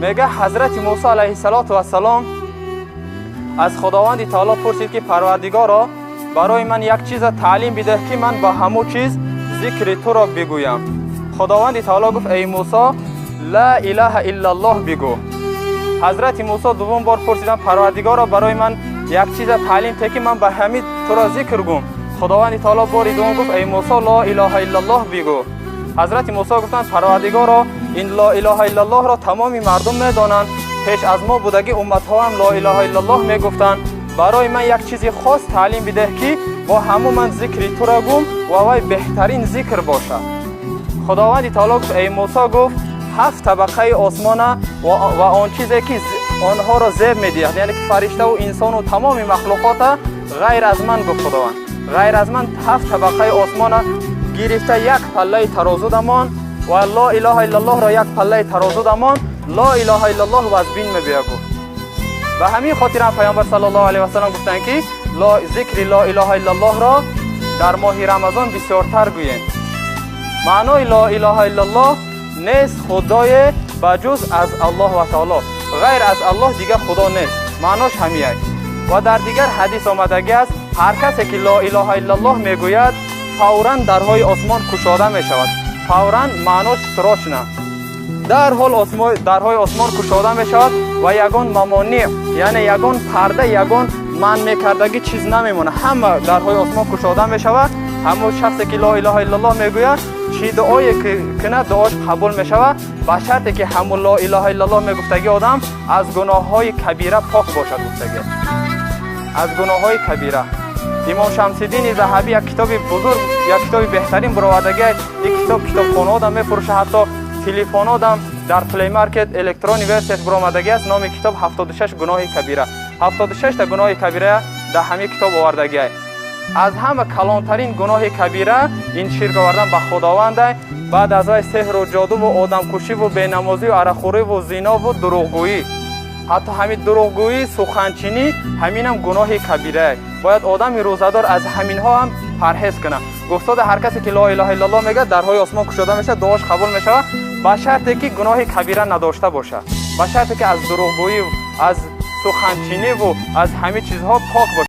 Мега, ҳазрати Мусо алайҳиссалоту вассалом аз Худованди Таоло пурсид, ки Парвардигоро, барои ман як чиза таълим бидеҳ, ки ман ба ҳамун чиз зикри туро бигӯям. Худованди Таоло гуфт: «Эй Мусо, ла илаҳа иллаллоҳ бигӯ». Ҳазрати Мусо дуввум бор пурсиданд: «Парвардигоро, барои ман як чиза таълим те, ки ман ба ҳамин туро зикр гӯм». Худованди Таоло бори дуввум гуфт: «Эй Мусо, ло илоҳа иллаллоҳ бигӯ». Ҳазрати Мусо гуфтанд: «Парвардигоро, ин ло илоҳа иллаллоҳро тамоми мардум медонанд, пеш аз мо будагӣ умматҳоам ло илоҳа иллаллоҳ мегуфтанд. Барои ман як чизи хос таълим бидеҳ, ки бо ҳамун ман зикри туро гӯм ва вай беҳтарин зикр бошад». Худованди Таоло гуфт: «Эй Мусо, — гуфт, — ҳафт табақаи осмона ва он чизе, ки онҳоро зеб медиҳад, яъне ки фариштаву инсону тамоми махлуқота ғайр аз ман, — гуфт Худованд, — ғайр аз ман ҳафт табақаи осмона гирифта, як паллаи тарозу дамон ва ло илоҳа иллаллоҳро як паллаи тарозу дамон, ло илоҳа иллаллоҳ вазбин мебиё», гуфт. Ба ҳамин хотир ҳам Паёмбар саллаллоҳу алайҳи васаллам гуфтанд, ки зикри ло илоҳа иллаллоҳро дар моҳи Рамазон бисёртар гӯем. Маънои ло илоҳа иллаллоҳ: нест худое ба ҷуз аз Аллоҳ ва Таоло, ғайр аз Аллоҳ дигар худо нест, маънош ҳамияй. Ва дар дигар ҳадис омадагӣ аст: ҳар касе ки ло илоҳа иллаллоҳ мегӯяд, фавран дарҳои осмон кушода мешавад. Фавран маънош срочно, дарҳол дарҳои осмон кушода мешавад ва ягон мамониъ, яъне ягон парда, ягон манъ мекардагӣ чиз намемонад. Ҳама дарҳои осмон кушода мешавад. Ҳамон шахсе ки ло илоҳа иллаллоҳ мегӯяд, чӣ дуое кунад, дуош қабул мешавад, ба шарте ки ҳамун ло илоҳа иллаллоҳ мегуфтагӣ одам аз гуноҳҳои кабира пок бошад, гуфтагӣ, аз гуноҳҳои кабира. Имом Шамсиддини Заҳабӣ як китоби бузург, як китоби беҳтарин баровардагӣ. Ин китоб китобхонаодам мефурӯша, ҳатто телефонодам дар Play Market электронный версияш баромадагӣ аст. Номи китоб «76 гуноҳи кабира». 76 та гуноҳи кабира дар ҳамин китоб овардагӣ. Аз ҳама калонтарин гуноҳи кабира ин ширк овардан ба Худованда, баъд аз вай сеҳру ҷодуву одамкушиву бенамозию арақхӯриву зинову дурӯғгӯӣ. Ҳатто ҳамин дурӯғгӯӣ, суханчинӣ, ҳаминам гуноҳи кабирае. Бояд одами рӯзадор аз ҳаминҳо ҳам парҳез кунад. Гуфтода, ҳар касе ки ло илоҳа иллаллоҳ мегӯяд, дарҳои осмон кушода мешавад, дуош қабул мешавад, ба шарте ки гуноҳи кабира надошта бошад, ба шарте ки аз дурӯғгӯӣ, аз суханчиниву аз ҳамин чизҳо пок бошад.